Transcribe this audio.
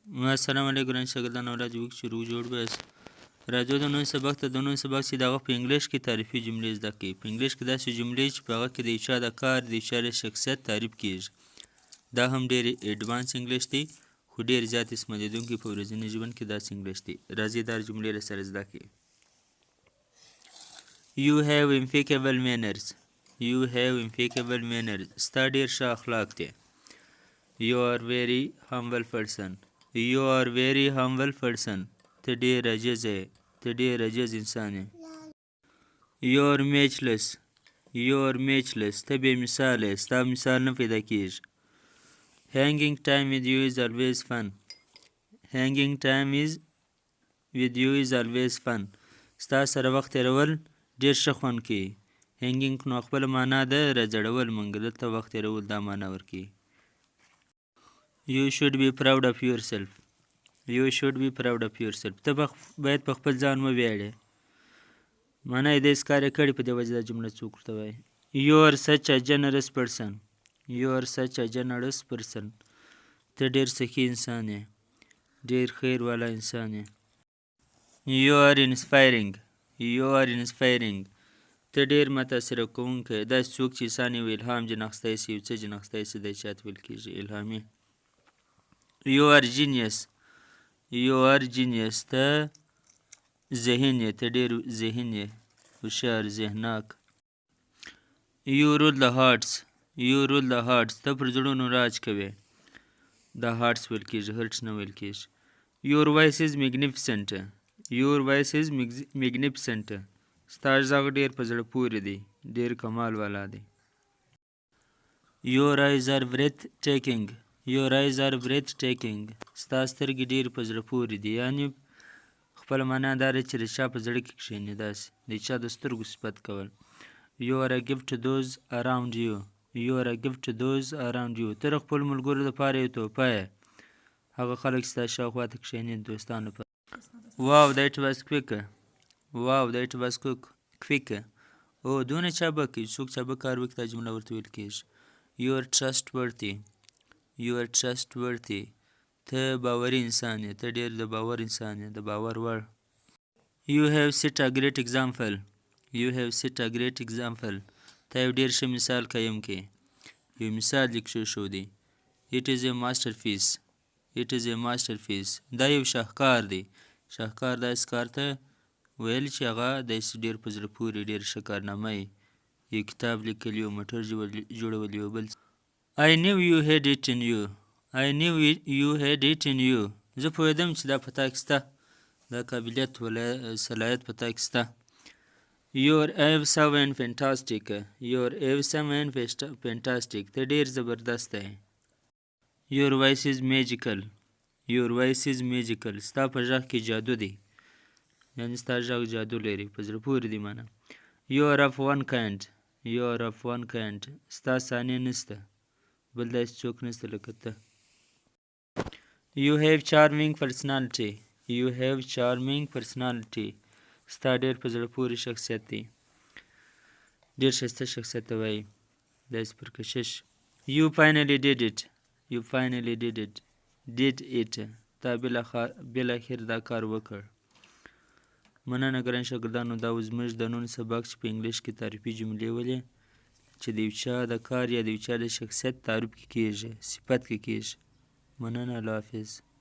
السلام علیکم ګران شاګردانو، ورځ وکړي چې روغ جوړ به یاست. راځو د نن سبق ته. د نن سبق چې دغه په انګلیش کې تعریفي جملې زده کوي. په انګلیش کې داسې جملې چې په هغه کې د یو چا د کار، د یو چا د شخصیت تعریف کیږي. دا هم ډېر advance انګلیش دی، خو ډېر زیات استعمالېدونکی په ورځني ژوند کې داسې انګلیش دی. راځئ دا جملې له سره زده کړئ. You have impeccable manners. You have impeccable manners. ستا ډېر ښه اخلاق دی. You are very humble person. You are very humble person. ته ډېر عاجز یې، ته ډېر عاجز انسان یې. You are matchless. You are matchless. ته بې مثاله یې، ستا مثال نه پیدا کیږي. Hanging time with you is always fun. Hanging time is with you is always fun. ستا سره وخت تېرول ډېر ښه خوند کوي. Hanging نو خپله معنا ده راځړول، مونږ دلته وخت تېرول دا معنا ورکوي. You should be proud of yourself. You should be proud of yourself. ته باید په خپل ځان وویاړې. معنا یې داسې کار یې کړی، په دې وجه دا جمله څوک ورته وایي. You are such a generous person. You are such a generous person. ته ډېر سخي انسان یې، ډېر خیر والا انسان یې. You are inspiring. You are inspiring. ته ډېر متاثره کوونکی یې. داسې څوک چې انسان یو الهام ځنې اخیستی شي، یو څه ځنې اخیستی شي، دی چاته ویل کېږي الهامي. You are genius. You are genius. ته ذهین یې، ته ډېر ذهین یې، هوښیار، ذهناک. You rule the hearts. You rule the hearts. ته پر زړونو راج کوې. دا hearts ویل کېږي، hearts نه ویل کېږي. Your voice is magnificent. Your voice is magnificent. ستا غږ ډېر په زړه پورې دی، ډېر کمال والا دی. Your eyes are breathtaking. Your eyes are breathtaking. ستا سترګې ډېرې په زړه پورې دي. یعنې خپله معنا دا ده چې د چا په زړه کې کښېني، داسې د چا د سترګو صفت کول. You are a gift to those around you. You are a gift to those around you. ته د خپلو ملګرو لپاره یو تحفه یې، هغه خلک چې ستا شاوخوا ته کښېني، د دوستانو لپاره. Wow, that was quick. Wow, that was quick. او دونه چابک. څوک چابک کار وکړي، دا جمله ورته ویل کېږي. You are trustworthy. You are trustworthy. ته باوري انسان یې، ته ډېر د باور انسان یې، د باور وړ. You have set a great example. You have set a great example. ته یو ډېر ښه مثال قایم کړې، یو مثال دې کښېښودی. It is a masterpiece. It is a masterpiece. دا یو شاهکار دی. شاهکار داسې کار ته ویل چې هغه داسې ډېر په زړه پورې، ډېر ښه کارنامه یې، یو کتاب لیکل، یو موټر جوړول، یو بل. I knew you had it in you. I knew you had it in you. زه پوهېدم چې دا په تا کې شته، دا قابلیت ولا صلاحیت په تا کې شته. You are awesome and fantastic. You are awesome and fantastic. ته ډېر زبردست یې. Your voice is magical. Your voice is magical. ستا په غږ کې جادو دی، یعنې ستا غږ جادو لري، په زړه پورې دی معنا. You are of one kind. You are of one kind. ستا ثاني نشته، بل داسې څوک نشته لکه ته. You have charming personality. You have charming personality. ستا ډېر په زړه پورې شخصیت دی، ډېر ښایسته شخصیت ته وایي، داسې پرکشش. You finally did it. You finally did it. تا بالاخر دا کار وکړ. مننه ګران شاګردانو، دا و زموږ د نن سبق چې په انګلیش کې تعریفي جملې ولې چې د یو چا د کار یا د یو چا د شخصیت تعریف کې کېږي، صفت کې کېږي. مننه، الله حافظ.